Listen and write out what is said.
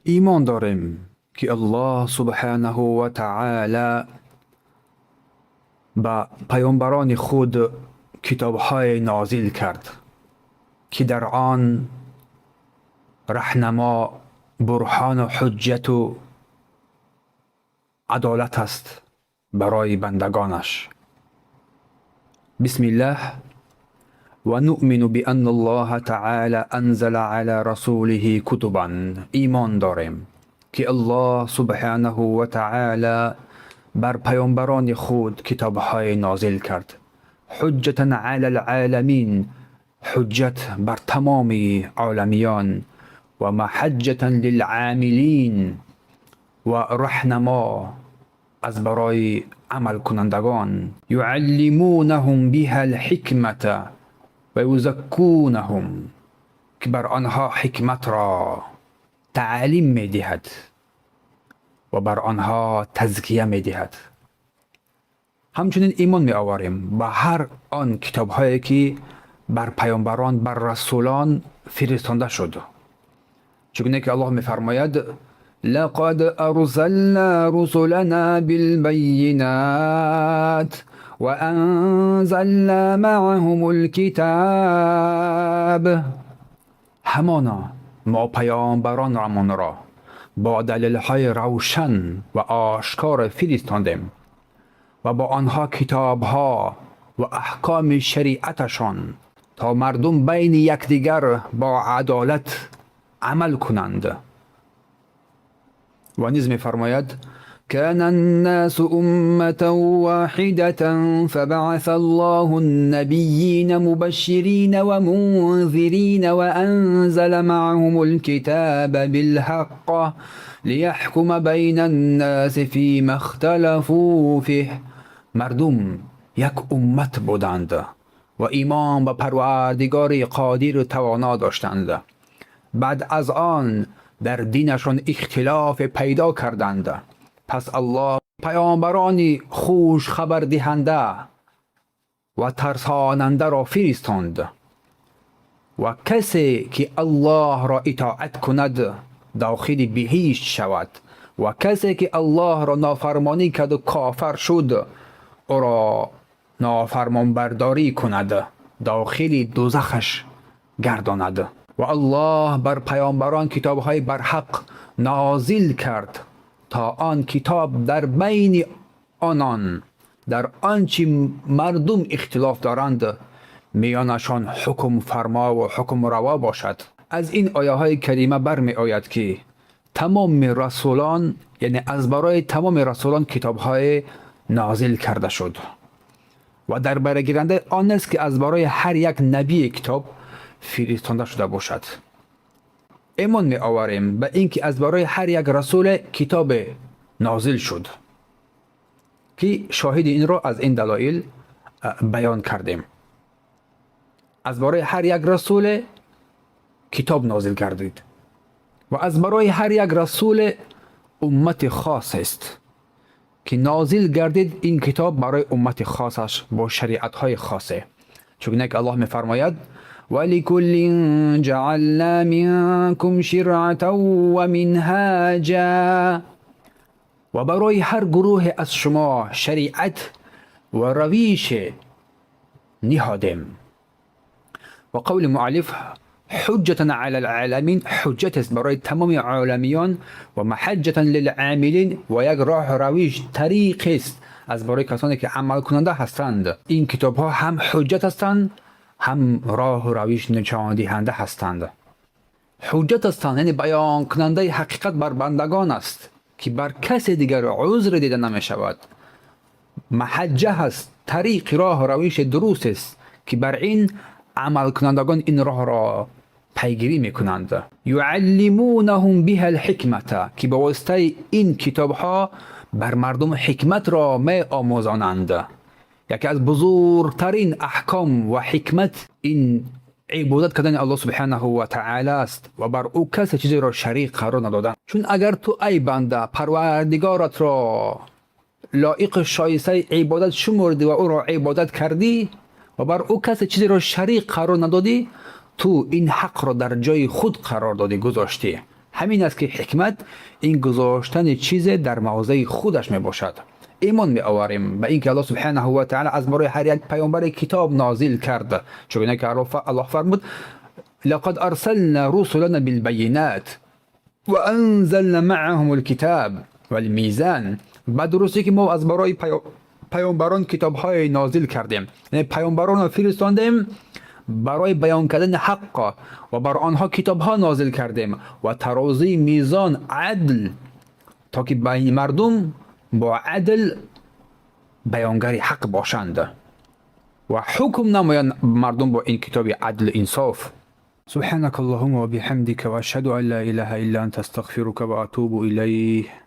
Имон дорем, ки Аллоҳ субҳанаҳу ва таъоло ба паёмбарони худ китобҳое нозил кард, ки дар он раҳнамо, бурҳону ҳуҷҷату адолат аст барои бандагонаш. Бисмиллаҳ. Ва нуъмину бианна Аллоҳа таъоло анзала ала расулиҳи кутубан. Имон дорем, ки Аллоҳ субҳанаҳу ва таъоло бар паёмбарони худ китобҳое нозил кард. Ҳуҷҷатан ала алъоламин, ҳуҷҷат бар тамоми оламиён, ва маҳаҷҷатан лилъомилин, ва раҳнамо аз барои амалкунандагон. Юаллимунаҳум биҳа алҳикмата ва юзаккунаҳум, ки бар онҳо ҳикматро таълим медиҳад ва бар онҳо тазкия медиҳад. Ҳамчунин имон меоварем ба ҳар он китобҳое, ки бар паёмбарон, бар расулон фиристонда шуд, чугуне ки Аллоҳ мефармояд: لقد أرسلنا رسلنا بالبينات وأنزلنا معهم الكتاب. Ҳамоно мо паёмбаронамонро бо далелҳои равшан ва ошкор фиристондем ва бо онҳо китобҳо ва аҳкоми шариаташон, то мардум байни якдигар бо адолат амал кунанд. Ва низ мефармояд: كان الناس أمة واحدة فبعث الله النبيين مبشرين ومنذرين وأنزل معهم الكتاب بالحق ليحكم بين الناس فيما اختلفوا فيه. Мардум як уммат буданд ва имон ба Парвардигори қодиру тавоно доштанд. Баъд аз он дар динашон ихтилоф пайдо карданд. Пас Аллоҳ паёмбарони хушхабардиҳанда ва тарсонандаро фиристонд, ва касе ки Аллоҳро итоат кунад, дохили биҳишт шавад, ва касе ки Аллоҳро нофармонӣ карду кофар шуд, ӯро нофармонбардорӣ кунад, дохили дӯзахаш гардонад. Ва Аллоҳ бар паёмбарон китобҳои барҳақ нозил кард, то он китоб дар байни онон дар он чи мардум ихтилоф доранд, миёнашон ҳукмфармову ҳукмраво бошад. Аз ин ояҳои карима бармеояд, ки тамоми расулон, яъне аз барои тамоми расулон китобҳое нозил карда шуд ва дар баргирандаи он нест, ки аз барои ҳар як набие китоб фиристонда шуда бошад. Имон меоварем ба ин ки аз барои ҳар як расуле китобе нозил шуд, ки шоҳиди инро аз ин далоил баён кардем. Аз барои ҳар як расуле китоб нозил гардид ва аз барои ҳар як расуле уммати хос аст, ки нозил гардид ин китоб барои уммати хосаш бо шариатҳои хосе, чугуне ки Аллоҳ мефармояд: ولكل جعلنا منكم شرعة ومنهاجا. Ва барои ҳар гурӯҳе аз шумо шариат ва равише ниҳодем. Ва қавли муаллиф ҳуҷҷатан ала алъоламин, ҳуҷҷат аст барои тамоми оламиён, ва маҳаҷҷатан лилъомилин, ва як роҳу равиш, тариқест аз барои касоне ки амалкунанда ҳастанд. Ин китобҳо ҳам ҳуҷҷат ҳастанд, ҳам роҳу равиш нишондиҳанда ҳастанд. Ҳуҷҷат ҳастанд, яъне баёнкунандаи ҳақиқат бар бандагон аст, ки бар касе дигар узре дида намешавад. Маҳаҷҷа ҳаст, тариқи роҳу равиши дуруст аст, ки бар ин амалкунандагон ин роҳро пайгирӣ мекунанд. Юаллимунаҳум биҳа алҳикмата, ки ба воситаи ин китобҳо бар мардум ҳикматро меомӯзонанд. Яке аз бузургтарин аҳком ва ҳикмат ин ибодат кардани Аллоҳ субҳанаҳу ва таъала аст ва бар ӯ касе чизеро шарик қарор надодан. Чун агар ту, ай банда, Парвардигоратро лоиқу шоистаи ибодат шумурдӣ ва ӯро ибодат кардӣ ва бар ӯ касе чизеро шарик қарор надодӣ, ту ин ҳақро дар ҷои худ қарор додӣ, гузоштӣ. Ҳамин аст ки ҳикмат ин гузоштани чизе дар мавзеи худаш мебошад. Имон меоварем ба ин ки Аллоҳ субҳанаҳу ва таъала аз барои ҳар як паёмбаре китоб нозил кард, чунон ки Аллоҳ фармуд: لقد أرسلنا رسلنا بالبينات وأنزلنا معهم الكتاب والميزان. Ба дурустӣ ки мо аз барои паёмбарон китобҳое нозил кардем, яъне паёмбаронро фиристондем барои баён кардани ҳаққ ва бар онҳо китобҳо нозил кардем ва тарозии мизон адл, то ки байни мардум бо адл баёнгари ҳақ бошанд ва ҳукм намоянд мардум бо ин китоби адлу инсоф. سبحانك اللهم وبحمدك وأشهد أن لا إله إلا أنت أستغفرك وأتوب إليه.